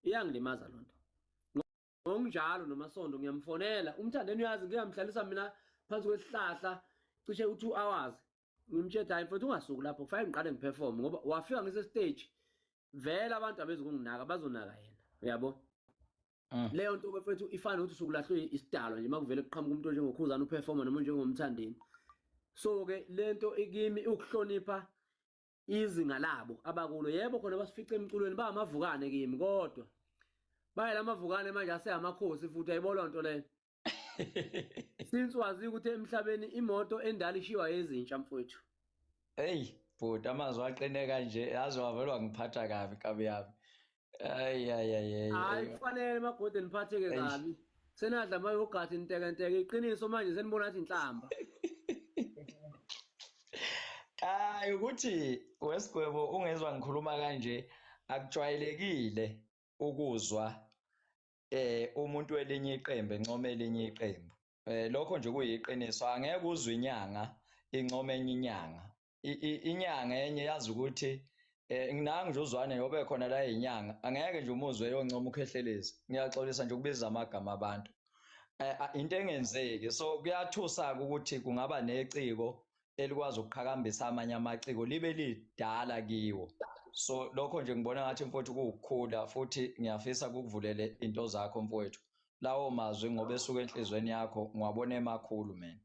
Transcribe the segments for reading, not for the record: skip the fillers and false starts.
Iyangilimaza lonto. Ngokunjalo noMasondo ngiyamfonela, uMthandeni uyazi ngiyamhlalisa mina phansi kwesihlahla cishe u-2 hours. Ngimtshela hayi mfethu ungasuki lapho, kufanele ngiqale ngiperform ngoba wafika ngise stage vele abantu abezukunginaka bazonaka yena, uyabo? Leyo nto mfethu ifana nokuthi usukulahlwe isidalwa nje makuvele kuqhamuka umuntu onjengoKhuzani uperformer noma njengoMthandeni. So ke lento ikimi ukuhlonipha izinga labo abakulo. Yebo khona basifice emculweni bayamavukane kimi, kodwa baye lamavukane manje aseyamakhosi futhi ayibolwa nto leyo. Since wazi ukuthi emhlabeni imoto endala ishiywa ezintsha mfowethu. Hey bhuti, amazwi aqine kanje yazi wavelwa ngiphatha kabi kabi yami. Ay ay ay ay. Hayi kufanele magode niphatheke kabi. Senadla ama-yogurt ntekenteke iqiniso manje senibona ngathi inhlamba. Hayi ukuthi wesigwebo ungezwa ngikhuluma kanje, akujwayelekile ukuzwa umuntu welinye iqembu encoma elinye iqembu. Lokho nje kuyiqiniso, angeke uzwe inyanga incoma enye inyanga. Inyanga enye yazi ukuthi nginangi nje uZwane ngoba ekhona la inyanga, angeke nje umuzwe eyoncoma uKhehlelezi. Ngiyaxolisa nje ukubiza amagama abantu. Into engenzeki, so kuyathusa ukuthi kungaba neciko elikwazi ukuqhakambisa amanye amaciko libe lidala kiwo. So lokho nje ngibona ngathi mfowethu kuwukukhula, futhi ngiyafisa kukuvulele into zakho mfowethu. Lawo mazwi ngoba esuka enhlizweni yakho ngiwabona emakhulu mina.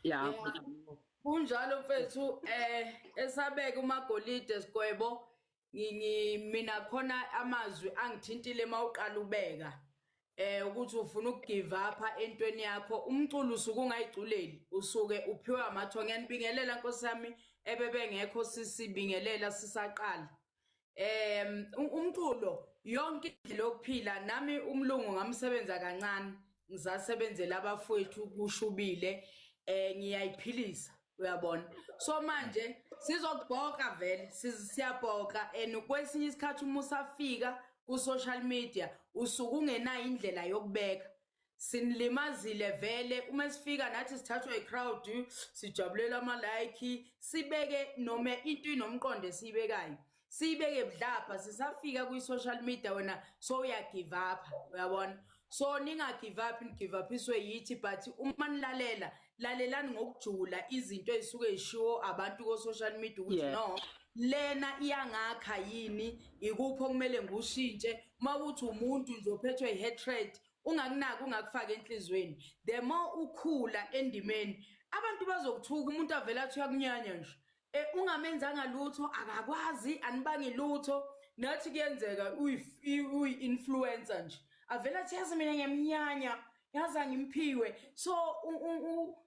Ya. Kunjalo mfethu, esabeka uMagolide Sigwebo, mina khona amazwi angithintile mawuqala ubeka ukuthi ufuna ukugive up entweni yakho. Umculo usuke ungayiculeli, usuke uphiwe amathongo. Ngiyanibingelela Nkosi yami ebebengekho, sisibingelela sisaqala. Umculo yonke indlela yokuphila. Nami umlungu ngamsebenza kancane, ngisasebenzela abafowethu kushubile, ngiyayiphilisa, uyabona. So manje sizokubhoka vele, siyabhoka, and kwesinye isikhathi uma usafika ku social media usuke ungenayo indlela yokubeka. Sinilimazile vele uma sifika nathi sithathwa i-crowd, sijabulela ama-like, sibeke noma into inomqondo esiyibekayo, siyibeke budlapha. Sisafika kwi-social media wena so uya-give up, uyabona. So ninga-give up, ni-give upiswe yithi, but uma nilalela, lalelani ngokujula izinto ezisuke zishiwo abantu ko-social media ukuthi no lena iyangakha yini, ikuphi okumele ngiwushintshe. Uma kuthi umuntu nje ophethwe i-hatred, ungakunaki, ungakufaki enhlizweni. The more ukhula endimeni, abantu bazokuthuka. Umuntu avela athi uyakunyanya nje, ungamenzanga lutho, akakwazi, anibangi lutho. Nathi kuyenzeka uyi-influencer nje, avela athi yazi mina ngiyamnyanya, yazi angimphiwe. So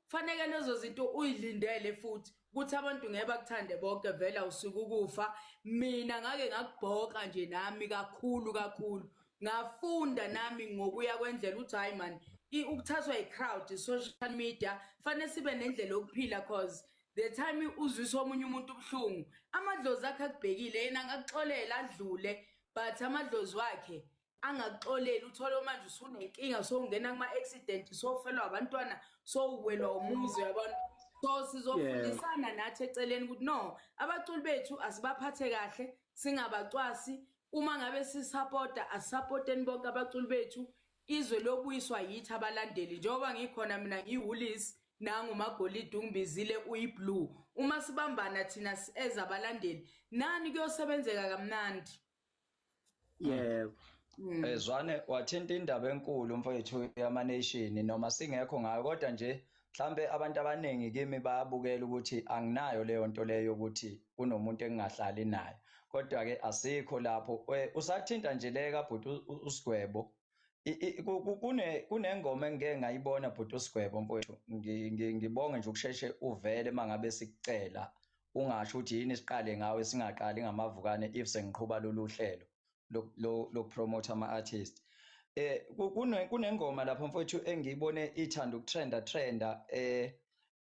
faneke lezo zinto uyilindele futhi ukuthi abantu ngeke bakuthande bonke, vele awusuke ukufa. Mina ngake ngakubhoka nje nami kakhulu kakhulu, ngafunda nami ngokuya kwendlela ukuthi hayi man, ukuthathwa i-crowd, i-social media, fanele sibe nendlela yokuphila, cause the time uzwisa omunye umuntu ubuhlungu, amadlozi akhe akubhekile. Yena angakuxolela adlule, but amadlozi wakhe angakuxoleli. Uthole manje usunenkinga, sowungena kuma-accident, sowufelwa abantwana, sowuwelwa umuzi, uyabona. So sizofundisana nathi eceleni ukuthi no, abaculi bethu asibaphathe kahle, singabacwasi. Uma ngabe sisapota, asisapoteni bonke abaculi bethu. Izwe lobuyiswa yithi abalandeli, njengoba ngikhona mina ngiyiwulisi, nangu uMagolide ungibizile uyi-blue. Uma sibambana thina ezabalandeli nani, kuyosebenzeka kamnandi. Yebo. Zwane, wathinta indaba enkulu mfowethu yama-nation, noma singekho ngayo, kodwa nje mhlambe abantu abaningi kimi bayabukela ukuthi anginayo leyo nto leyo yokuthi kunomuntu engingahlali naye, kodwa ke asikho lapho. Usathinta nje le kabhuti uSigwebo, kunengoma engike ngayibona bhuti uSigwebo mfowethu. Ngibonge nje ukusheshe uvele mangabe sikucela, ungasho ukuthi yini siqale ngawe, singaqali ngamavukane if sengiqhuba lolu hlelo lokupromote ama-artist. Kunengoma lapho mfowethu engiyibone ithanda ukutrenda trenda,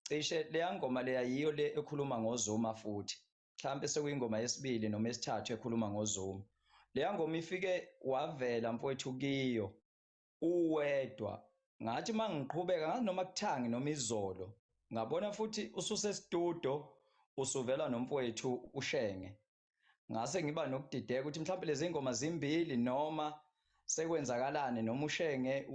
cishe leya ngoma leya yiyo le ekhuluma ngoZuma, futhi mhlambe sekuyingoma yesibili noma esithathu ekhuluma ngoZuma. Leya ngoma ifike wavela mfowethu kiyo uwedwa. Ngathi mangiqhubeka ngathi noma kuthangi noma izolo, ngabona futhi ususe studio usuvela nomfowethu uShenge. Ngase ngiba nokudideka ukuthi mhlawumbe lezi ngoma zimbili noma sekwenzakalani noma uShenge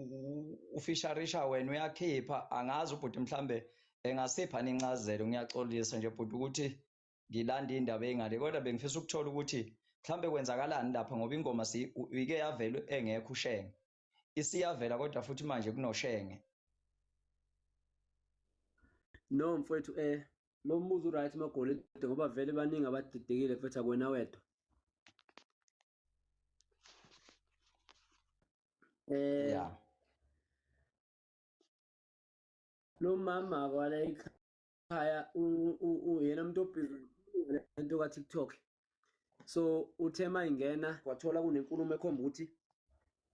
ufisharisha wena uyakhipha angazi ubhuti mhlambe engasipha incazelo. Ngiyaxolisa nje bhuti ukuthi ngilanda indaba engale, kodwa bengifisa ukuthola ukuthi mhlambe kwenzakalani lapha ngoba ingoma ike yavela engekho uShenge, isiyavela kodwa futhi manje kunoShenge. No mfowethu, lo mbuzo uright Magolide, ngoba vele baningi abadidekile mfethu, akwena wedwa. Yeah. Lo mama kwala ekhaya uyena umuntu obhizi lento ka TikTok. So uthe mayingena kwathola kunenkulumo ekhomba ukuthi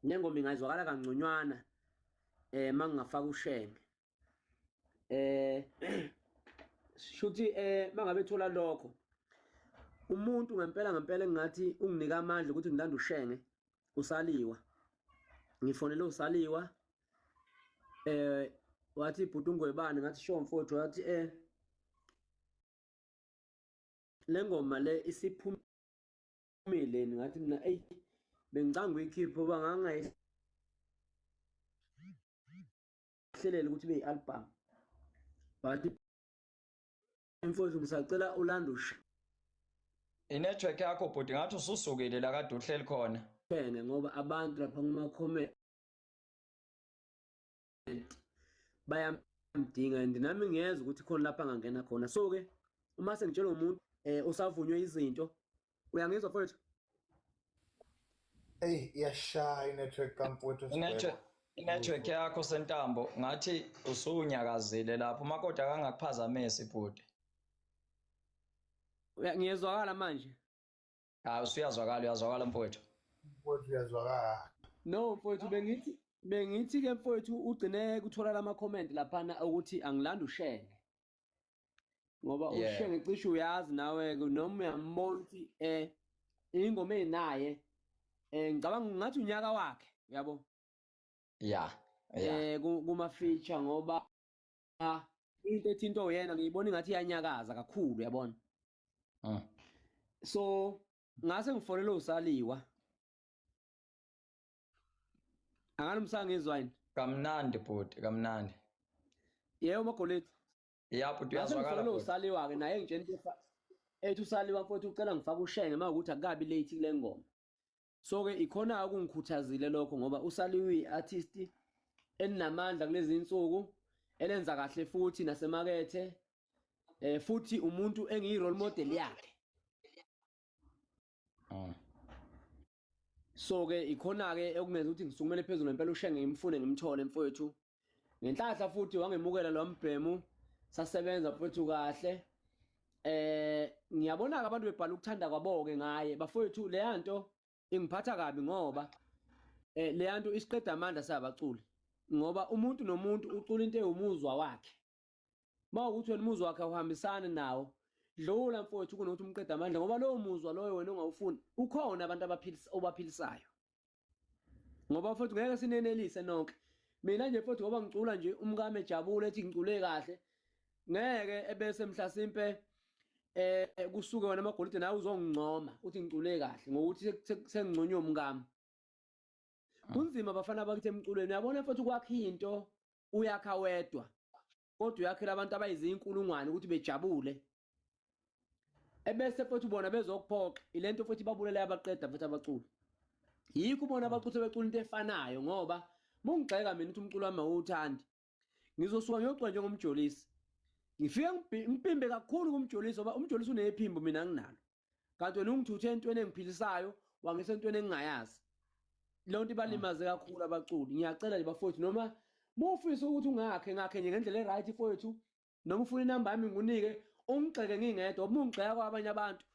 nengoma ingazwakala kangconywana mangingafaka uShenge. Shuthi mangabe thola lokho umuntu ngempela ngempela engathi unginika amandla ukuthi ngilande uShenge usaliwa. Ngifonele usaliwa wathi bhuti ungwebani, ngathi sho mfowethu, wathi le ngoma le isiphumile, ngathi mina ey bengicanga uyikhipha ngoba ngangayihlelele ukuthi ibe yi-album. Wathi mfowethu ngisacela ulande uShenge. I-network yakho bhuti ngathi ususukile la kade uhleli khona. Ngoba abantu lapha kuma-comment bayamdinga and nami ngiyezwa ukuthi khona lapha angangena khona. So ke uma sengitshela umuntu usavunywe izinto, uyangizwa mfowethu? Ey, iyashaya i-network kamfowethu. I-network yakho Sentambo ngathi usunyakazile lapho, makoti akangakuphazamisi bhuti. Ngiyezwakala manje? Hayi, usuyazwakala, uyazwakala mfowethu. Mfowethu uyazwakala. No mfowethu, bengithi ke mfowethu ugcine kuthola lama comment laphana ukuthi angilanda uShenge. Ngoba uShenge cishe uyazi nawe noma uyambona ukuthi ingoma enaye ngicabanga ngathi unyaka wakhe, uyabo? Yeah. Yeah. Kuma feature ngoba into ethinto uyena ngiyibona ngathi iyanyakaza kakhulu, uyabona? So ngase ngifonele usaliwa. Angalumsanga ngizwa yini? Kamnandi bhuti, kamnandi. Yebo Magolide. Ya bhuti uyazwakala. Ngase usaliwa ke naye ngitshela into ethi usaliwa mfowethu ucela ngifake uShenge mawukuthi akukabi late kule ngoma. So ke ikhona ukungikhuthazile lokho ngoba usaliwe iartist enamandla kulezi insuku elenza kahle futhi nasemakethe futhi umuntu engiyi role model yakhe. So ke ikhona ke okungenza ukuthi ngisukumele phezulu ngempela uShenge ngimfune ngimthole mfowethu. Ngenhlanhla futhi wangemukela lo mbhemu, sasebenza mfowethu kahle. Ngiyabona ke abantu bebhala ukuthanda kwabo ke ngaye. Bafowethu le nto ingiphatha kabi ngoba le nto isiqeda amandla sabaculi. Ngoba umuntu nomuntu ucula into ewumuzwa wakhe. Mawukuthi wena umuzwa wakhe awuhambisani nawo, dlula mfowethu kunokuthi umqeda amandla ngoba lowo muzwa loyo wena ongawufuni ukhona abantu abaphilisa obaphilisayo. Ngoba futhi ngeke sinenelise nonke. Mina nje futhi ngoba ngicula nje umkami ejabule ethi ngicule kahle, ngeke ebese mhlasimpe kusuke wena Magolide nawe uzongincoma uthi ngicule kahle ngokuthi sengingconywe umkami. Kunzima bafana bakithi emculweni, uyabona futhi kwakho into uyakha wedwa kodwa uyakhela abantu abayizinkulungwane ukuthi bejabule. Ebese futhi ubona bezokuphoqa ilento futhi babulela abaqeda futhi abaculi. Yikho ubona abaculi becula into efanayo ngoba mungigxeka mina ukuthi umculo wami awuthandi, ngizosuka ngiyocula njengomjolisi. Ngifike ngipimbe kakhulu kumjolisi ngoba umjolisi unephimbo mina nginalo. Kanti wena ungithuthe entweni engiphilisayo wangise entweni engingayazi. Leyo nto ibalimaze kakhulu abaculi. Ngiyacela nje bafowethu noma mufisa ukuthi ungakhe ngakhe nje ngendlela eright mfowethu, noma ufuna inamba yami ngikunike ungigxeke ngingedwa, uma ungigxeka kwabanye abantu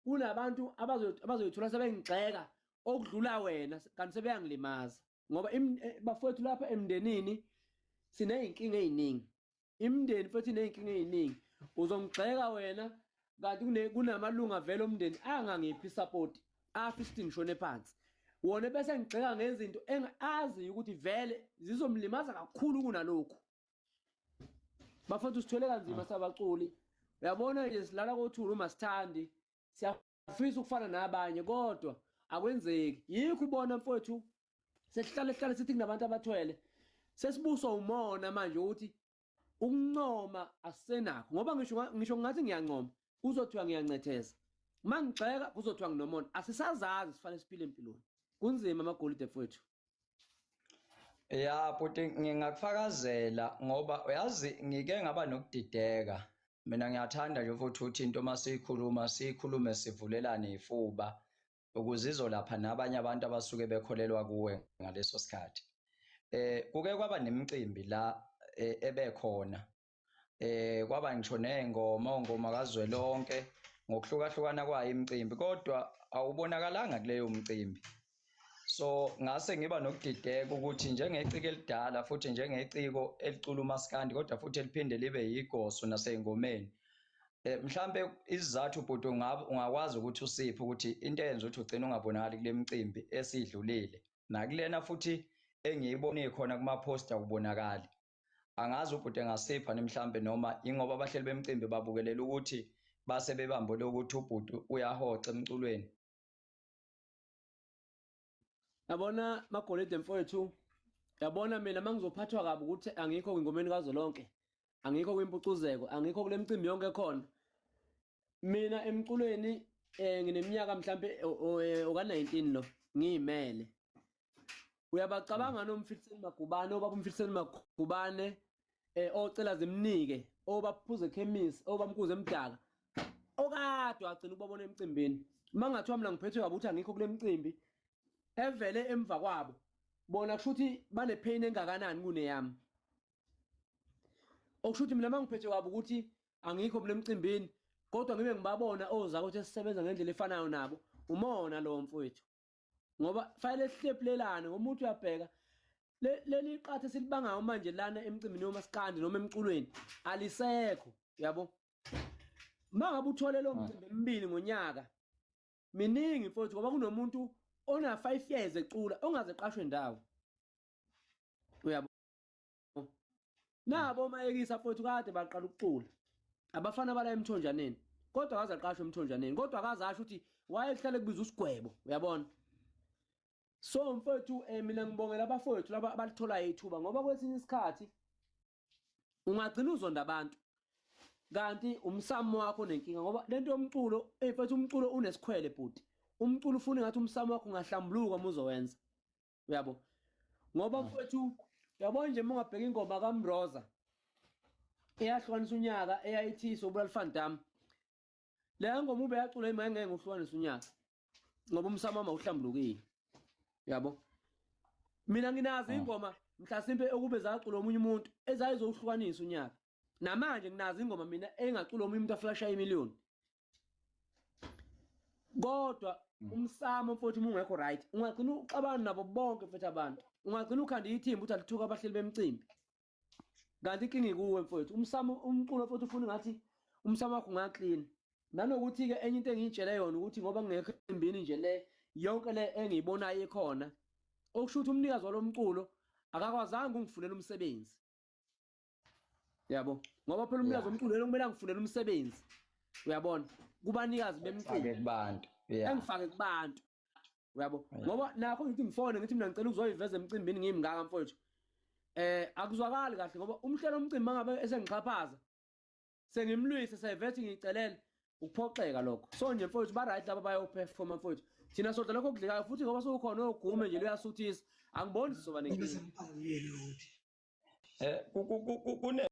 kunabantu abazoyithola sebengigxeka okudlula wena kanti sebeyangilimaza. Ngoba bafowethu lapha emndenini sineyinkinga eziningi. Imndeni futhi ineyinkinga eziningi. Uzongigxeka wena kanti kunamalunga vele omndeni angangiphi support, afisa ngishone phansi. Wona bese ngigxeka ngezinto engazi ukuthi vele zizomlimaza kakhulu kunalokhu. Bafowethu sithwele kanzima sabaculi. Uyabona nje silala kothulu uma sithandi. Uyafisa ukufana nabanye kodwa akwenzeki. Yikho ubona mfowethu sesihlale sihlale sithi kunabantu abathwele, sesibuswa umona manje ukuthi ukuncoma asisenakho, ngoba ngisho ngathi ngiyancoma kuzothiwa ngiyancetheza, uma ngigxeka kuzothiwa nginomona. Asisazazi sifanele siphile empilweni. Kunzima amagolide mfowethu. Ya bhuti, ngingakufakazela ngoba uyazi ngike ngaba nokudideka. Mina ngiyathanda nje futhi ukuthi into uma siyikhuluma siyikhulume sivulelane ifuba ukuze izolapha nabanye abantu abasuke bekholelwa kuwe ngaleso sikhathi. Kuke kwaba nemicimbi la ebekhona, kwaba ngisho ney'ngoma, ongoma kazwelonke ngokuhlukahlukana kwayo imicimbi, kodwa awubonakalanga kuleyo mcimbi. So ngase ngiba nokudideka ukuthi njengeciko elidala futhi njengeciko elicula umaskandi kodwa futhi eliphinde libe yigoso nasey'ngomeni, mhlambe isizathu bhuti ungakwazi ukuthi usiphe ukuthi into eyenza ukuthi ugcine ungabonakali kule micimbi esidlulile nakulena futhi engiyibone khona kuma-poster kubonakali. Angazi ubhuti engasipha mhlambe noma ingoba abahleli bemicimbi babukelela ukuthi base bebambele ukuthi ubhuti uyahoxa emculweni. Yabona magolide mfowethu, yabona mina mangizophathwa kabi ukuthi angikho kwingomeni kazwelonke, angikho kwimpucuzeko, angikho kule micimbi yonke ekhona. Mina emculweni ngineminyaka mhlambe oka-19 lo ngiyimele. Uyabacabanga noMfiliseni Magubane, obaba uMfiliseni Magubane, ocela zimnike, obaphuze ekhemisi, obamkuze emdaka, okade wagcina ukubabona emcimbini. Mangathiwa mina ngiphethwe kabi ukuthi angikho kule mcimbi evele emva kwabo, bona kusho ukuthi bane pain engakanani kuneyami. Okusho ukuthi mina mangiphethwe kabi ukuthi angikho kule mcimbini, kodwa ngibe ngibabona oza ukuthi esisebenza ngendlela efanayo nabo, umona lo mfowethu. Ngoba fanele sihlephulelane, ngoba umuntu uyabheka leli qatha esilibangayo manje lana emcimbini yomaskandi noma emculweni alisekho, yabo. Mangabe uthole lo mcimbi emibili ngonyaka, miningi mfowethu, ngoba kunomuntu ona 5 years ecula ongaze eqashwe ndawo, uyabo. Nabo mayekisa mfowethu kade baqala ukucula abafana bala emthonjaneni, kodwa akaze aqashwe emthonjaneni, kodwa akaze asho ukuthi wayehlale kubiza usigwebo, uyabona. So mfowethu mina ngibongela abafowethu laba abalitholayo ithuba, ngoba kwesinye isikhathi ungagcina uzonda abantu kanti umsamo wakho nenkinga, ngoba lento yomculo mfowethu, umculo unesikhwele bhuti. Umculo ufuna ngathi umsamo wakho ungahlambuluka uma uzowenza, uyabo. Ngoba mfowethu uyabona nje uma ungabheka ingoma kaMroza eyahlukanisa unyaka eyayithi Sobulala Van Damme, leya ngoma ube yacula ima ngeke uhlukanise unyaka ngoba umsamo wami awuhlambulukile, uyabo. Mina nginazo ingoma mhlasimpe okube zacula omunye umuntu ezayizohlukanisa unyaka. Namanje nginazo ingoma mina engacula omunye umuntu aflasha imillion, kodwa umsamo mfowethu uma ungekho right ungagcina uxabana nabo bonke mfowethu abantu, ungagcina ukhanda ithimba uthi alithuka abahleli bemcimbi, kanti inkinga ikuwe mfowethu. Umsamo umculo mfowethu ufuna ngathi umsamo wakho ungaclean. Nanokuthi ke enye into engiyitshele yona ukuthi ngoba ngingekho emcimbini nje le yonke le engiyibonayo ikhona, okusho ukuthi umnikazi walomculo akakwazanga ukungifunela umsebenzi, yabo. Ngoba phela umnikazi womculo yena kumele angifunele umsebenzi, uyabona, kubanikazi bemculo kubantu, engifake kubantu, uyabo. Ngoba nakho ngithi ngifone ngithi mina ngicela ukuzoyiveza emcimbini ngiyimngaka mfowethu, akuzwakali kahle ngoba umhlelo omcimbi mangabe esengixhaphaza sengimlwise sevethi ngicelele ukuphoxeka lokho. So nje mfowethu ba right laba bayoperforma mfowethu, thina sodla lokho okudlekayo futhi ngoba sekukhona ogume nje luyasuthisa, angiboni sizoba nenkinga. Kune